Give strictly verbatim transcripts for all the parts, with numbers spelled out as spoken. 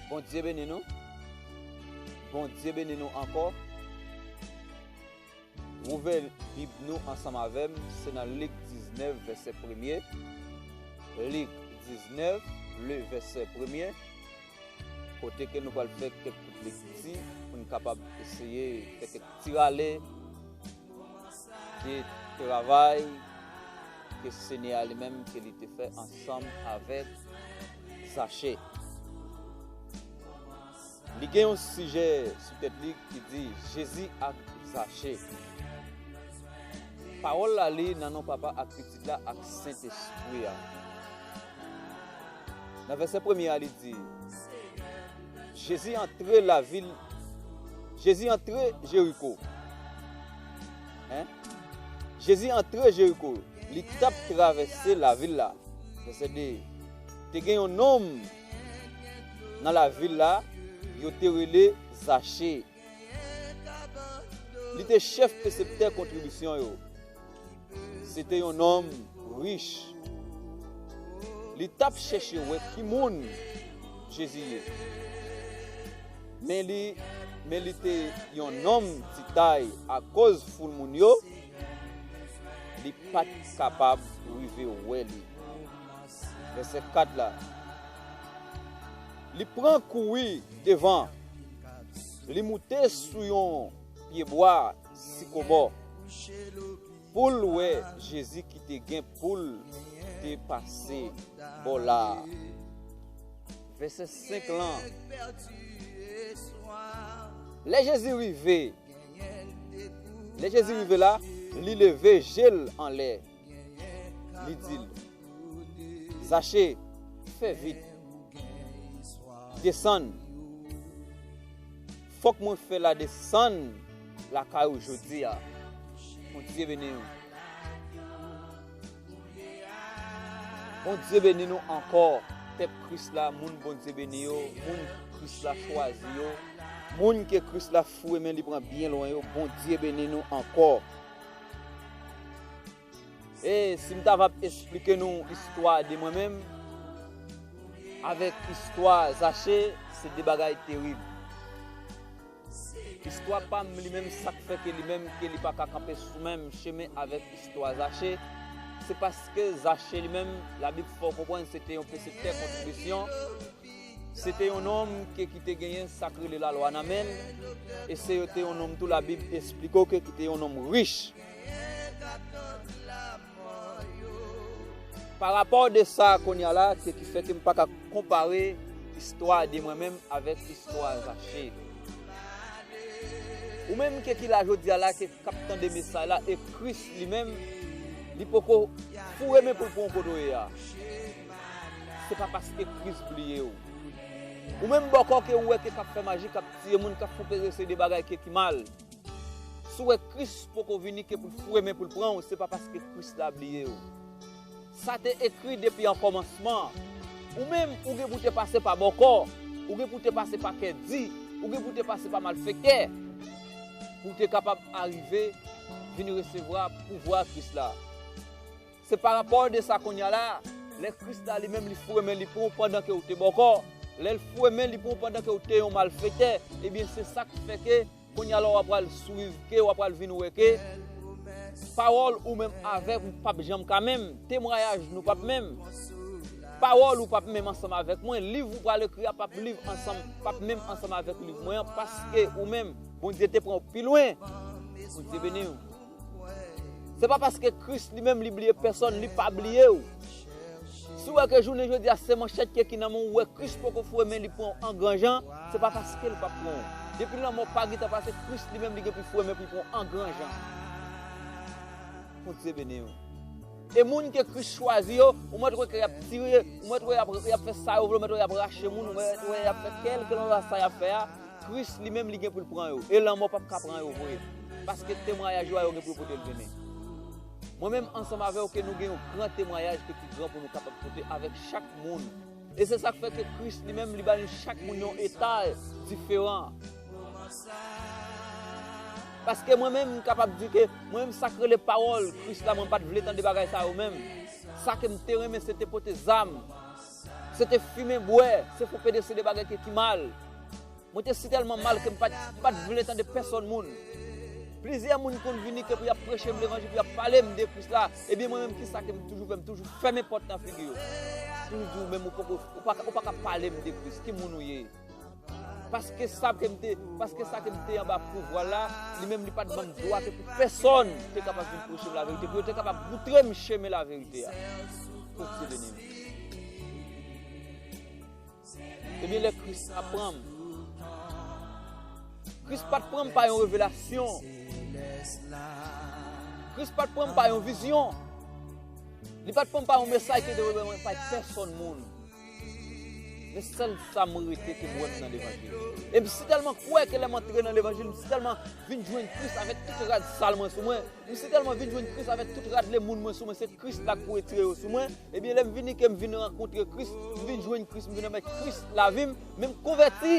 Bondye beni nou. Bondye beni nou ankò. Wouvè Bib nou ansanm avè m, se nan Lik diznèf, vèsè premye. Lik diznèf, le vèsè premye. Kote ke nou pral fè kèk kout lekti pou n kapab eseye fè kèk ti rale de travay ke Senyè a li menm ke li te fè ansanm avèk Zache. Li gen yon sijè sou tèt li ki di Jezi ak Zache. Pawòl la li nan non Papa ak Pitit la ak Sentespri a. Nan vèsè premye a, li di, Jezi antre lavil, Jezi antre Jeriko. Hein? Jezi antre Jeriko. Li t ap travèse lavil la. Vèsè de. Te gen yon nonm nan lavil la, yo te rele Zache. Li te chèf peseptè kontribisyon yo. Se te yon nonm rich. Li t ap chèche wè ki moun Jezi ye. Men li, men li te yon nonm ti tay, akoz foul moun yo, li pa t kapab rive wè li. Vèsè kat la. Li pran kouri devan. Li moute sou yon pyebwa sikobò pou l wè Jezi ki te gen pou l te pase bò la a. Vèsè senk lan. Lè Jezi rive, lè Jezi rive la, li leve je l anlè. Li di l, Zache, fè vit, desann. Fòk mwen fè la desann lakay ou jodi a. Bondye beni w. Bondye beni nou ankò. Pèp Kris la, moun Bondye beni yo, moun Kris la chwazi yo, moun ke Kris la foure men li pran byen lwen yo, Bondye beni nou ankò. E si m ta va ap esplike nou istwa de mwen menm, avèk istwa Zache, se de bagay terib. Istwa pa m li menm, sa k fè ke li menm, ke li pa ka kanpe sou menm chemen avèk istwa Zache, se paske Zache li menm, Labib fè w konprann, se te yon peseptè kontribisyon, se te yon nonm ke, ki te genyen sa k rele lalwa nan men l, e se yo te yon nonm tou Labib esplike w ke ki te yon nonm rich. Pa rapò de sa kounye a la, se ki fè ke m pa ka konpare istwa de mwen menm avèk istwa Zache. Ou menm ke ki la jodi a la, ke k ap tande mesaj la, e Kris li menm, li poko foure men pou l pran w kote w ye a. Se pa paske Kris bliye w. Ou menm bòkò ke ou wè ke k ap fè maji, k ap tiye moun, k ap fè w peze se de bagay ke ki mal. Si w wè Kris poko vini ke pou l foure men pou l pran w, se pa paske Kris la bliye w. Sa te ekri depi an kòmansman. Ou menm, ou gen pou te pase pa bòkò, ou gen pou te pase pa kèdi, ou gen pou te pase pa malfektè, pou w te kapab arive vin resevwa pouvwa Kris la. Se pa rapò de sa kounye a la, lè Kris la li menm li foure men li pran w pandan ke w te bòkò, lè l foure men li pran w pandan ke w te yon malfektè, ebyen se sa k fè ke kounye a la w ap pral swiv ke w ap pral vin wè ke pawòl ou menm avèk m p ap janm ka menm, temwayaj nou p ap menm. Pawòl ou p ap menm ansanm avèk mwen, liv ou pral ekri a p ap liv ansanm, p ap menm ansanm avèk liv mwen an, paske ou menm, Bondye te pran w pi lwen. Bondye beni w. Se pa paske Kris li menm li bliye pèsonn, li pa bliye w. Si w wè ke jounen jodi a se manchèt ke ki nan men w, ou wè Kris poko foure men li pran w an gran jan, se pa paske l p ap pran w. Depi lanmò pa gentan pase, Kris li menm li gen pou foure men pou l pran w an gran jan. Bondye beni w. E moun ke Kris chwazi yo, ou mèt wè ke y ap tire, ou mèt wè y ap, y ap fè sa yo vle, ou mèt wè y ap rache moun, ou mèt wè y ap fè kèlkeswa sa y ap fè a, Kris li menm li gen pou l pran yo, e lanmò p ap ka pran yo vre, paske temwayaj yo a yo gen pou yo pote l tounen. Mwen menm ansanm avè w ke nou gen yon gran temwayaj ke ki gran pou nou kapab pote avèk chak moun. E se sa k fè ke Kris li menm li ba nou chak moun yon eta diferan. Paske mwen menm m kapab di ke mwen menm sa k rele pawòl Kris la, mwen pa t vle tande bagay sa yo menm. Sa ke m te renmen se te pote zam. Se te fimen, bwè, se fè pede, se de bagay ke ki mal. Mwen te si tèlman mal ke m pa t, m pa t vle tande pèsòn moun. Plizyè moun konn vini ke pou y ap preche m levanjil, pou y ap pale m de Kris la. Ebyen mwen menm, kisa ke m toujou fè? M toujou fèmen pòt nan figi yo. Toujou di, ou menm ou poko, ou pa, ou pa ka pale m de Kris. Ki moun ou ye? Paske sa ke m te, paske sa ke m te anba pouvwa l la, li menm li pa t ban m dwa ke pou pèsòn te kapab vin preche m laverite, pou yo te kapab moutre m chemen laverite a. Bondye beni m. Ebyen, lè Kris pa pran m, Kris pa t pran m pa yon revelasyon. Kris pa t pran m pa yon vizyon. Li pa t pran m pa yon mesaj ke te revele mwen pa pèsòn moun. Men sèl sa m rete ke m wè m nan levanjil. E m si tèlman kwè ke lè m antre nan levanjil, m si tèlman vin jwenn Kris avèk tout rad sal mwen sou mwen. M si tèlman vin jwenn Kris avèk tout rad lemoun mwen sou mwen. Se Kris la k pou retire yo sou mwen. Ebyen, lè m vini ke m vin rankontre Kris, m vin jwenn Kris, m vin renmèt Kris lavi m, men m konvèti.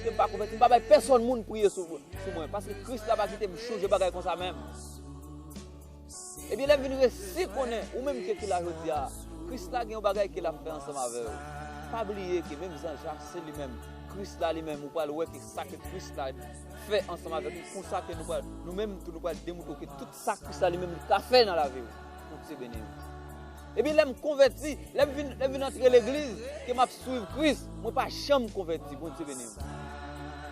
Ke m pa konvèti, m pa bay pèsòn moun priye sou, sou mwen. Paske Kris la pa kite m chonje bagay konsa menm. Ebyen, lè m vin resi konnen, ou menm ke ki la jodi a, Kris la gen yon bagay ke l ap fè ansanm avè w. Pa bliye ke menm jan Zak se li menm, Kris la li menm, ou pral wè ke sa ke Kris la fè ansanm avèk nou, konsa ke nou pral, nou menm tou nou pral demoutre ke tout sa Kris la li menm li ka fè nan lavi w. Bondye beni w. Ebyen, lè m konvèti, lè m vin, lè m vin antre legliz, ke m ap swiv Kris, mwen pa janm konvèti. Bondye beni w.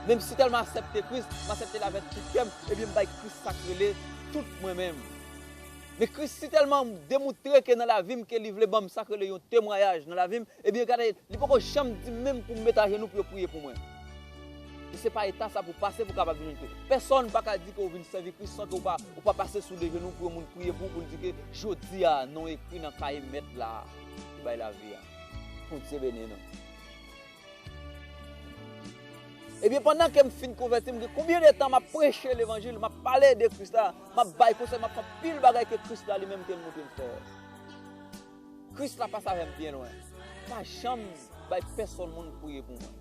Men m si tèlman aksepte Kris, m aksepte l avèk tout kè m, ebyen, m bay Kris sa k rele tout mwen menm. Men Kris si tèlman demoutre ke nan lavi m, ke li vle ban m sa k rele yon temwayaj nan lavi m, ebyen, gade, li poko janm di m menm pou m met ajenou pou yo priye pou mwen. E se pa eta sa pou pase pou kapab vin jwenn Kris. Pèsòn pa ka di ke w vin sèvi Kris san ke w pa, ou pa pase sou de jenou pou yon moun priye pou ou, pou l di ke jodi a, non w ekri nan kaye Mèt la ki bay lavi a. Bondye beni nou. Ebyen, pandan ke m fin konvèti, m gen konbyen de tan m ap preche levanjil, m ap pale de Kris la, m ap bay konsèy, m ap fè anpil bagay ke Kris la li menm ke l montre m fè. Kris la pase avè m byen lwen. Pa janm bay pèsòn moun priye pou mwen.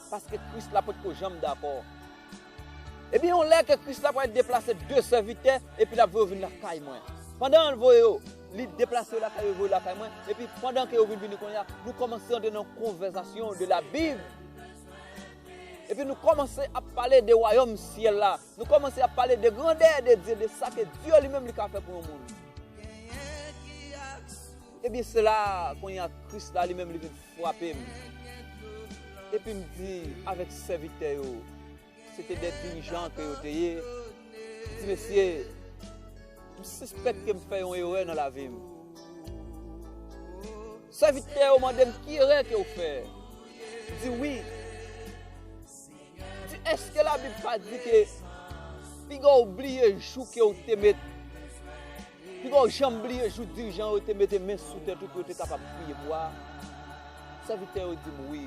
Paske Kris la potko janm dakò. Ebyen, yon lè ke Kris la pral deplase de sèvitè, epi l ap voye yo vin lakay mwen. Pandan l voye yo, li deplase yo lakay yo, voye yo lakay mwen, epi pandan ke yo vin vini kounye a, nou kòmanse antre nan konvèsasyon de la Bib. Epi nou kòmanse ap pale de wayòm syèl la. Nou kòmanse ap pale de grandè de Dye, de sa ke Dye li menm li ka fè pou yon moun. Ebyen, se la, kounye a, Kris la li menm li vin frape m. Epi m di avèk sèvitè yo, se te de dirijan ke yo te ye, m di, mesye, m sispèk ke m fè yon erè nan lavi m. Sèvitè yo mande m ki erè ke w fè. M di wi. Di, èske Labib pa di ke piga w bliye jou ke w te met, piga w janm bliye jou dirijan yo te mete men sou tèt ou pou yo te kapab priye pou a? Sèvitè yo di m wi.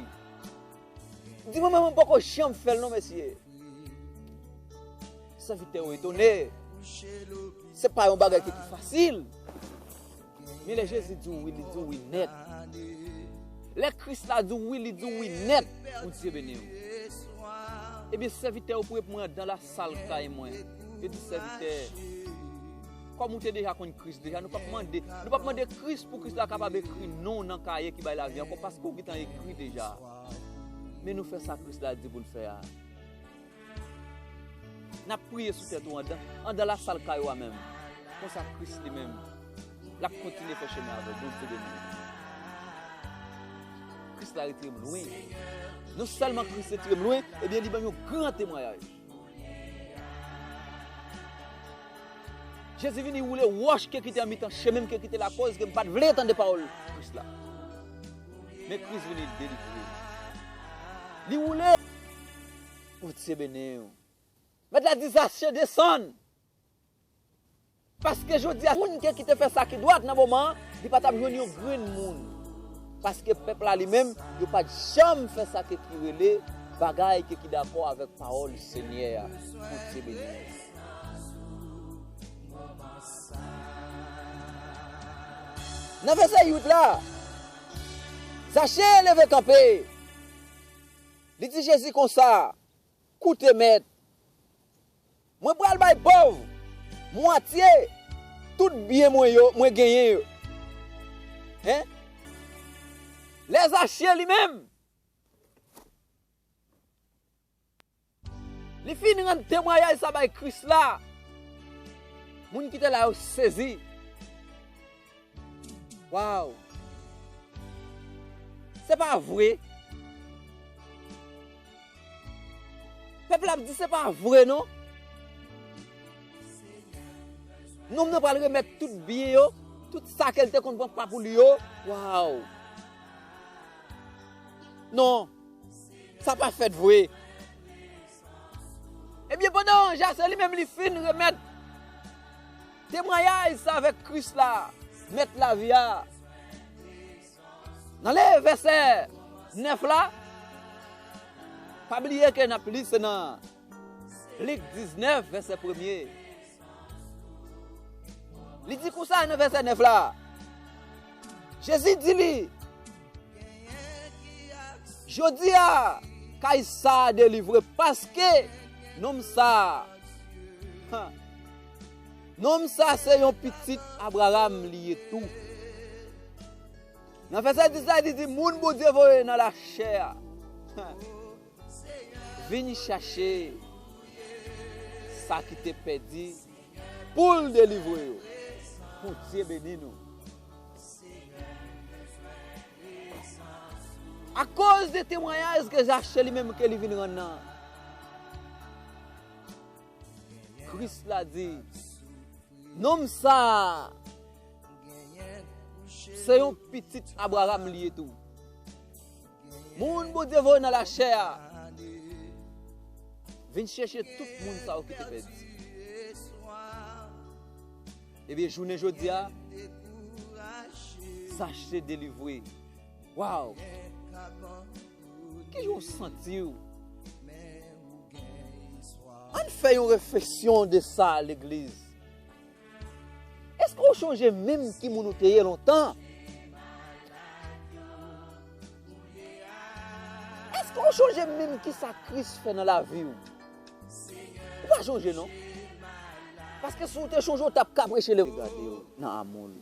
Di mwen menm, mwen poko janm fè l non, mesye. Sèvitè yo etone. Se pa yon bagay ki fasil. Men lè Jezi di w wi, li di w wi nèt. Lè Kris la di w wi, li di w wi nèt. Bondye beni w. Ebyen, sèvitè yo pou mwen andan lasal kay mwen. Yo di, sèvitè, kòm ou te deja konn Kris deja, nou p ap mande, nou p ap mande Kris pou Kris la kapab ekri non w nan kaye ki bay lavi ankò, paske w gentan ekri deja. Men nou fè sa Kris la di pou n fè a. N ap priye sou tèt ou andan, andan lasal kay ou a menm. Konsa Kris li menm, l ap kontinye fè chemen avè w. Bondye beni w. Kris la retire m lwen. Non sèlman Kris retire m lwen, ebyen, li ban m yon gran temwayaj. Jezi vini woule wòch ke kite an mitan chemen m, ke kite lakòz ke m pa t vle tande pawòl Kris la. Men Kris vini delivre m. Li woule. Bondye beni w. Mèt la di, Zache, desann. Paske jodi a, moun ke ki te fè sa ki dwat nan moman an, li pa t ap jwenn yon grenn moun. Paske pèp la li menm, yo pa t janm fè sa ke ki rele bagay ke ki dakò avèk pawòl Senyè a. Bondye beni nou. Nan vèsè uit la, Zache leve kanpe. Li di Jezi konsa, Koute, Mèt, mwen pral bay pòv mwatye tout byen mwen yo, mwen genyen yo. Hein? Lè Zache li menm, li fin rann temwayaj sa bay Kris la, moun ki te la yo sezi. Waw! Se pa vre. Pèp la ap di se pa vre non. Nonm nan pral remèt tout byen yo, tout sa ke l te konn pran pa pou li yo. Waw! Non, sa pa fèt vre. Ebyen, pandan Zache li menm li fin remèt temwayaj sa avèk Kris la, Mèt lavi a, nan le vèsè nèf la, pa bliye ke n ap li se nan Lik diznèf, vèsè premye. Li di konsa nan vèsè nèf la, Jezi di li, jodi a, kay sa a delivre, paske nonm sa a, ha, nonm sa a se yon pitit Abraram li ye tou. Nan vèsè dis la, li di, moun Bondye voye nan lachè a, ha, vin chache sa ki te pèdi pou l delivre yo. Bondye beni nou. Akoz de temwayaj ke Zache li menm ke li vin rann nan, Kris la di, nonm sa a se yon pitit Abraram li ye tou. Moun Bondye voye nan lachè a vin chèche tout moun sa yo ki te pèdi. Ebyen, jounen jodi a, Zache delivre. Waw! Kijan w santi w? Ann fè yon refleksyon de sa, legliz. Èske w chonje menm ki moun ou te ye lontan? Èske w chonje menm ki sa Kris fè nan lavi w? Ou pa chonje non. Paske si w te chonje, w t ap ka preche lev-, gade yo nan amou li.